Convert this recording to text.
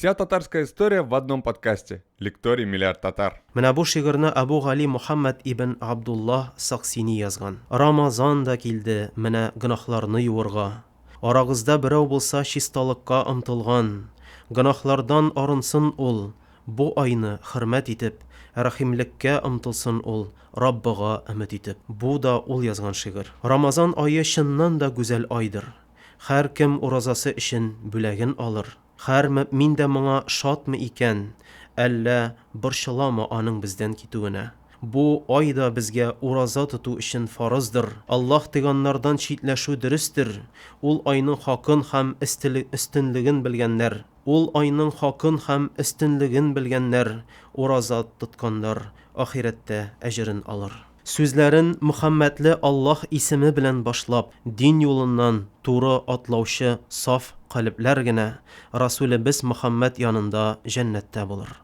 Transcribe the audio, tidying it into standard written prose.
Вся татарская история в одном подкасте. Лекторий Миллиард Татар. Менә бу шигырьне Әбу Гали Мөхәммәд ибн Габдуллаһ Саксини язган. Рамазан да килде, менә гөнаһларны юырга. Арагызда берәү булса чисталыкка омтылган, гөнаһлардан арынсын ул, бу айны хөрмәт итеп, рәхимлеккә омтылсын ул, Раббыга өмет итеп. Бу да ул язган шигырь. Рамазан ае чыннан да гүзәл айдыр. Һәркем уразасы өчен бүләген алыр. Һәр мөэмин дә моңа шатмы икән, әллә борчыламы аның бездән китүенә? Бу ай да безгә ураза тоту өчен фарыздыр. Аллаһ тыйганнардан читләшү дөрестер. Ул айның хакын һәм өстенлеген белгәннәр, ул айның хакын һәм өстенлеген белгәннәр, ураза тотканнар, ахирәттә әҗерен алыр. Сүзләрен Мөхәммәтле Аллаһ исеме белән башлап, дин юлыннан туры атлаучы саф калебләр генә Расүлебез Мөхәммәд янында җәннәттә булыр.